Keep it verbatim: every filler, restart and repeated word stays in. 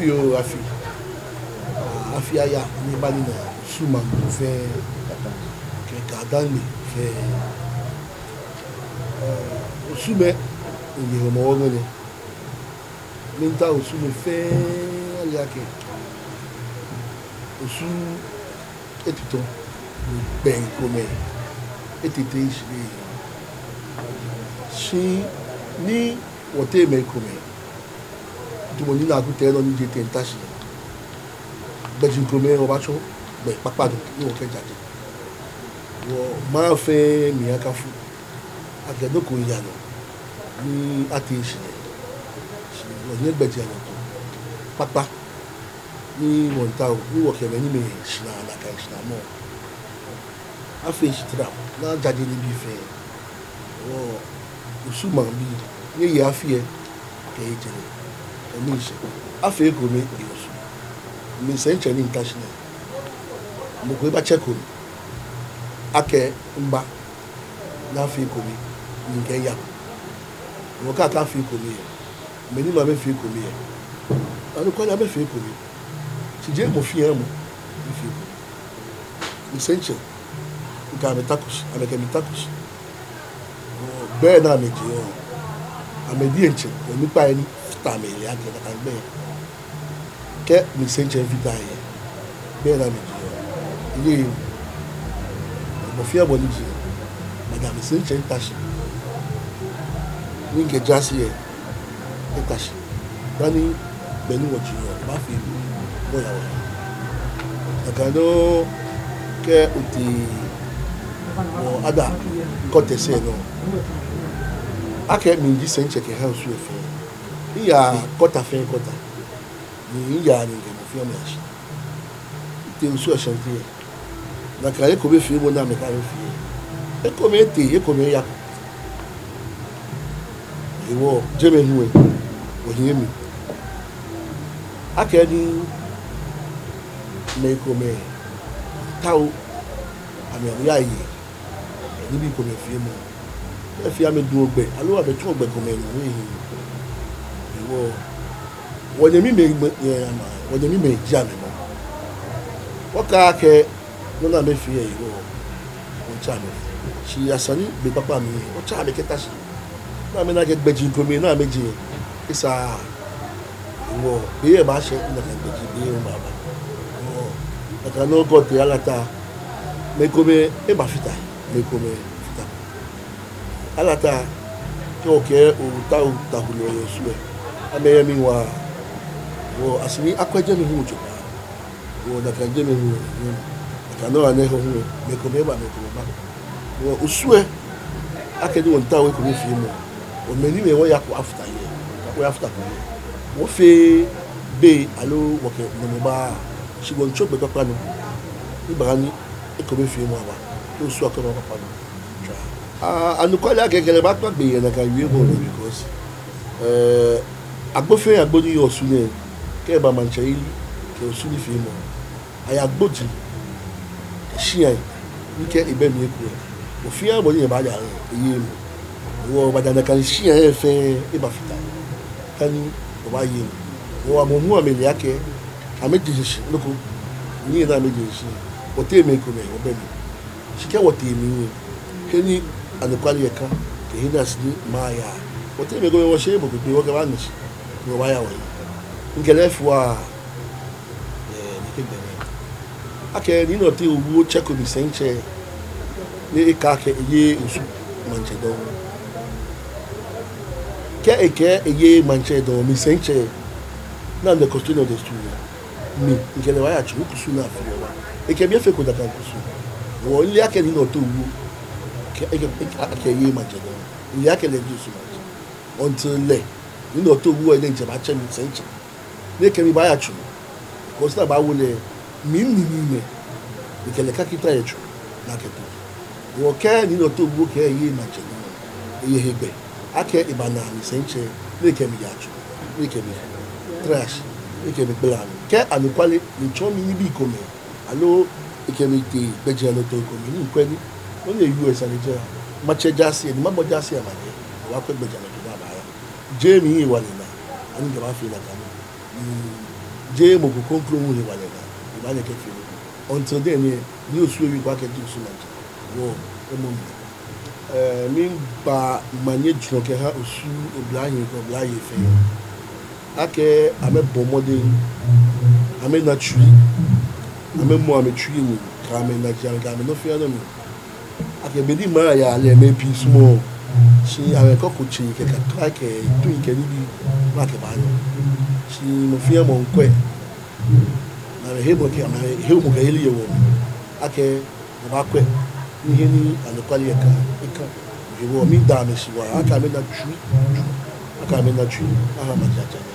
Yoo, afi. Afi aya ni eba ni na Osu maŋ fɛɛ kɛ Ga-Dangme fɛɛ. Osumɛi, minyɛ Hɔmɔwɔ ŋmɛnɛ. Miitao Osumɛi fɛɛ ale akɛ Osu etitɔ gbɛi komɛi etete shi lɛ. Shi ni wɔteŋ mɛi komɛi, tamɔ ni Naa Kutɛ nɔ ni je tɛŋ ta shi, gbɛji komɛi wɔbaatsɔ gbɛ kpakpa nɔ ni wɔkɛjaje. Wɔmaŋ fɛɛ mli akafu akɛ nɔ ko yaa nɔ ni atee shi lɛ. Shi wɔnyɛ gbɛjianɔtoo kpakpa ni wɔmiitao ni wɔkɛ mɛi ni amɛshinaa nakai shinamɔ afee shitram ni ajaje nibii fɛɛ. Wɔ Osu maŋbii, nyɛye afi lɛ kɛ etsɛlɛ kɛ miishɛɛ. Afee ekome yɛ Osu. Mi sɛitsɛ ni mita shi nɛɛ, mɔ ko ebatsɛko mi akɛ miba ni afee ekome ni mikɛ yako. Mɔ ko akɛɛ afee ekome lɛ, mɛi ni ma amɛfee ekome lɛ, anɔkwale amɛfee ekome. Shi jeee mɔ fɛɛ mɔ ni fee ekome. Mi sɛitsɛ, mikɛ amɛ tako shi, amɛkɛ mi tako shi. Gbɛi ni amɛje lɛ, amɛ diɛŋtsɛ, onukpai ni fata amɛ lɛ akɛ nakai gbɛi. Kɛ mi sɛitsɛ fata lɛ, gbɛi ni amɛje lɛ, eyeee. Mɔ fɛɛ mɔ ni je lɛ, mada mi sɛitsɛ ta shi. Ni mikɛ jaase lɛ eta shi dani gbɛ ni wɔje lɛ, wɔbaafee wɔya wɔhe. Nakai nɔŋŋ kɛ otee wɔ Ada kɔta sɛɛ nɔ, akɛ mi ji sɛitsɛ kɛha Osu lɛ fɛɛ. Miyaa kɔta fɛɛ kɔta. Ni miyaa ni mikɛ mɔ fɛɛ mɔ yashi. Mitee Osu Ashanti lɛ, nakai ekomefeemɔ ni amɛkɛɛ amɛfee lɛ, ekome etee, ekome eyako. Hewɔ jɛmɛ hu lɛ, wɔhiɛ mli akɛ ni mɛi komɛi tao amɛyaye nibii komɛi feemɔ, efee amɛduɔ gbɛ aloo amɛtsuɔ gbɛ komɛi nɔ ni ehi. Hewɔ wɔnyɛmimɛi, wɔnyɛmimɛi ji amɛ moŋ. Wɔkɛɛ akɛ nɔ ni amɛfee lɛ hewɔ wɔmiitsa amɛ. Shi esa ni be kpakpa mli lɛ wɔtsa amɛ kɛta shi. Ni amɛna akɛ gbɛji komɛi ni amɛje lɛ, esaaa. Hewɔ be lɛ baashɛ ni nakai gbɛji be lɛ baaba. Hewɔ nakai nɔŋŋ kɛ otee Alata, mɛi komɛi ebafata, mɛi komɛi fata. Alata, kɛ okɛɛ ootao tawuu lɛ yɛ Osu lɛ, amɛyɛ mli waa. Hewɔ esa ni akwɛ jɛmɛ hu jogbaŋŋ. Hewɔ nakai jɛmɛ hu, nakai nɔŋŋ ni ehɔ hu, mɛi komɛi ba, mɛi komɛi ba. Hewɔ Osu lɛ, akɛni wɔmiitao ekomefeemɔ, wɔmɛi ni amɛ wɔyako afata he, wɔyako afata he, wɔfeee bei aloo wɔkɛ nɔmɔ baaa, shi wɔmiitsu gbɛ kpakpa nɔ ni baaha ni ekomefeemɔ aba, ni Osu akɔ ema kpakpa nɔ. Tswa. Aa, anɔkwale akɛ mikɛ lɛ baakpa gbee yɛ nakai wiemɔ nɔ, because, eh, agbo fɛɛ agbo ni yɔɔ Osu nɛɛ, kɛ eba maŋtsɛyeli kɛ Osu nifeemɔ, ayagboji kɛ shiai ni kɛ ebɛ mli eko lɛ, mɔ fɛɛ mɔ ni nyɛbaaja lɛ, eyeee mɔ. Hewɔ wɔbaaja nakai shiai lɛ fɛɛ ebafata dani wɔbaaye mɔ. Hewɔ amɛ hu amɛle akɛ amɛje shishi nɔ ko, ni ena amɛje shishi. Wɔteŋ mɛi komɛi wɔbɛ mli. Shi kɛ wɔtee mli lɛ, he ni anɔkwale lɛ ka, kɛ he ni asane ni maŋ aya, wɔteŋ mɛi komɛi wɔsheee mɔ ko gbeyei wɔkɛbaana shi ni wɔbaaya wɔhe. Mikɛ lɛ fua, eh, ni kɛ gbɛ nɛɛ, akɛ Nii Nɔɔte Owuo tsɛko mi sɛitsɛ, ni ekɛɛ akɛ eyeee Osu maŋtsɛ dɔŋŋ. Kɛ ekɛɛ eyeee maŋtsɛ dɔŋŋ, mi sɛitsɛ, ni I'm the custodian of the stool, mi, mikɛ lɛ baaya tsu kusum ni afee lɛ waa. Ekɛ mi efeko nakai kusum. Hewɔ mile akɛ Nii Nɔɔte Owuo kɛɛ, ekɛɛ, ekɛɛ, akɛ eyeee maŋtsɛ dɔŋŋ. Mile akɛ lɛ ji Osu maŋtsɛ. Until lɛ, Nii Nɔɔte Owuo lɛ diɛŋtsɛ baatsɛ mi sɛitsɛ, ni ekɛ mi baaya tsu. Because ni abaawo lɛ, mi ni mimɛ, mikɛ lɛ kã kita yɛ tsu ni akɛto. Hewɔ kɛ Nii Nɔɔte Owuo kɛɛ eyeee maŋtsɛ dɔŋŋ, eyɛ hegbɛ akɛ ebana mi sɛitsɛ, ni ekɛ mi yaa tsu, ni ekɛ mi tara shi, ni ekɛ mi gbala mli. Kɛ anɔkwale, ni etsɔɔ mi nibii komɛi, aloo ekɛ mi tee gbɛjianɔtoo komɛi ni mikwɛ ni, nɔ ni U S ale jɛ, matsɛ jaase, ni mabɔ jaase ama lɛ, wɔkwɛ gbɛjianɔtoo ni abaaya. Jeee mi hewalɛ naa ni mikɛbaafee nakai nɔ. Mm, Jeee mɔ ko kroko hu hewalɛ ni ebaanyɛ ekɛfee nɔ ko. Until then lɛ, ni Osu ewie ko akɛ ji Osu maŋtsɛ, wɔ, emɔ mli. Ɛɛ, miiba manye jurɔ kɛha Osu oblahii kɛ oblayei fɛɛ akɛ amɛbɔ mɔdɛŋ, amɛna tsui, amɛmɔ amɛtsui mli, kɛ amɛnaji, amɛkɛ amɛ nɔ fɛɛ nɔ mli. Akɛ be ni maŋ yaa lɛ, mɛi pii sumɔɔɔ, shi amɛkɔkɔ tsei kɛ kakla kɛ etui kɛ nibii, makɛɛ baanyɛ. Shi mɔ fɛɛ mɔ miikwɛ, ni amɛhe mɔ kɛ, amɛhe mɔ kɛ heli yɛ wɔ, akɛ abaakwɛ, ni he ni anɔkwale lɛ ka, eka. Hewɔ miida amɛ shi waa, akɛ amɛna tsui, akɛ amɛna tsui, aha maŋ jaa jaa.